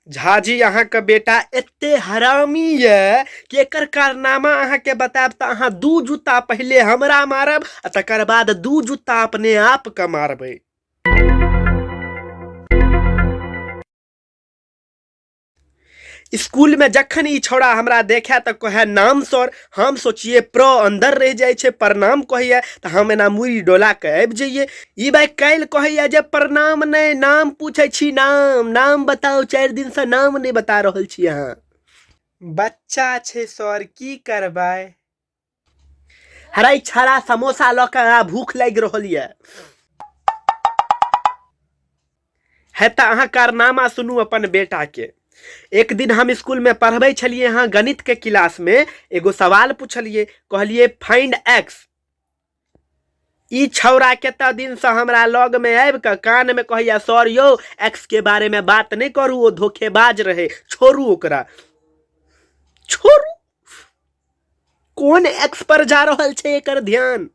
झाजी अहाँके बेटा एते हरामी यऽ कि एकर कारनामा अहाँके बतायब तऽ अहाँ दू जूता पहिले हमरा मारब आ तकर बाद दू जूता अपने आपके मारबै। स्कूल में जखन ई छौड़ा हमरा देखै तऽ कहै नाम सर, हम सोचिए प्र अंदर रहि जाइ छै, प्रणाम कहैया तऽ हम एना मुड़ी डोला के आबि जइए। ई भाई काल्हि कहैया जे प्रणाम नहि, नाम पूछै छी, नाम नाम बताउ, 4 दिन से नाम नहि बता रहल छी अहाँ। बच्चा छै सर, की करबै? हराई छाड़ा समोसा लऽ कऽ आ, भूख लागि रहल यऽ। है तऽ अहाँ कारनामा सुनू अपन बेटाके। एक दिन हम स्कूलमे पढ़बै छलियै हँ गणितके क्लासमे, एगो सवाल पुछलियै, कहलियै फाइंड एक्स। ई छौड़ा कते दिनसँ हमरा लगमे आबि कऽ कानमे कहैया सर यौ एक्सके बारेमे बात नहि करू, ओ धोखेबाज रहै, छोड़ू ओकरा, छोड़ू। कोन एक्स पर जा रहल छै एकर ध्यान?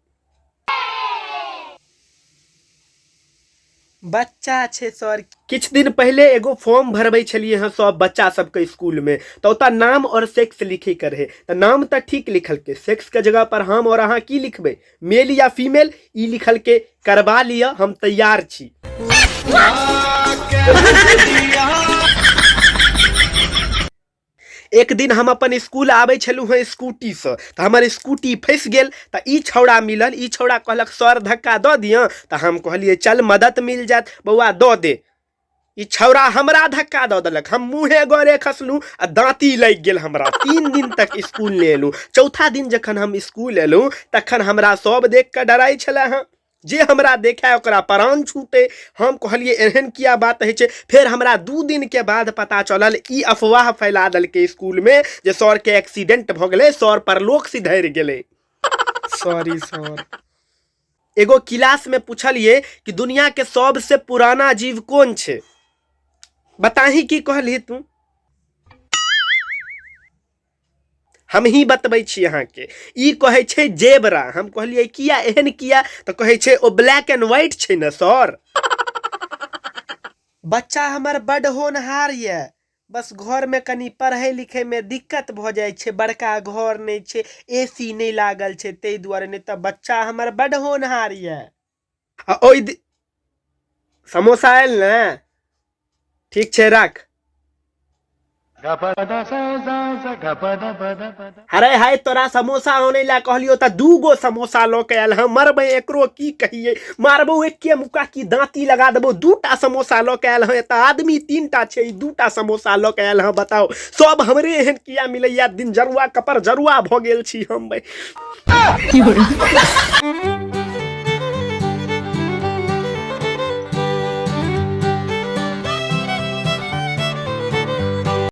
बच्चा छै सर। किछु दिन पहिले एगो फॉर्म भरबै छलियै हँ सब बच्चा सबके स्कूल में, तऽ ओतऽ नाम और सेक्स लिखे के रहे, तऽ नाम तऽ ठीक लिखलकै, सेक्स के जगह पर हम और अहाँ की लिखबै, मेल या फीमेल? ई लिखलकै करबा लिअ, हम तैयार छी। एक दिन हम अपन स्कूल आबै छलहुँ हँ स्कूटीसँ, तऽ हमर स्कूटी फँसि गेल, तऽ ई छौड़ा मिलल। ई छौड़ा कहलक सर धक्का दऽ दिअ, तऽ हम कहलियै चल मदद मिल जायत बौआ, दऽ दे। ई छौड़ा हमरा धक्का दऽ देलक, हम मुँहे गरे खसलहुँ आ दाँती लागि गेल हमरा। 3 दिन तक स्कूल नहि एलहुँ। चौथा दिन जखन हम स्कूल एलहुँ तखन हमरा सब देख कऽ डराइ छलै हँ, जे हमरा देखै ओकरा प्राण छूटे। हम कहलियै एहन किया बात होइ छै? फेर हमरा 2 दिन के बाद पता चलल, ई अफवाह फैला देलकै स्कूल में जे सर के एक्सीडेंट भऽ गेलै, सर परलोक सिधरि गेलै। Sorry sir. एगो क्लास में पुछलियै कि दुनिया के सबसे पुराना जीव कोन छै, बताही की कहलही तू? हम ही बतबै छी अहाँके। ई कहै छै जेबरा। हम कहलियै किया, एहन किया? तऽ कहै छै ओ ब्लैक एंड व्हाइट छै ने सर। बच्चा हमर बड होनहार यऽ, बस घरमे कनि पढ़ै लिखैमे दिक्कत भऽ जाइ छै, बड़का घर नहि छै, ए सी नहि लागल छै, ताहि दुआरे, नहि तऽ बच्चा हमर बड होनहार यऽ। आ ओहि समोसा आयल ने? ठीक छै राख। अरे हाय, तोरा समोसा आनै ला कहलियो तऽ 2 गो समोसा लऽ के आयल। हम मरबै एकरो की कहियै, मारबौ एके मुक्का की दाँती लगा देबौ। 2टा समोसा लऽ के आयल हँ, एतऽ आदमी 3टा छै, ई 2टा समोसा लऽ के आयल हँ। बताउ सब हमरे एहन किया मिलैया? दिन जरुआ कपर जरुआ भऽ गेल छी हम। भाई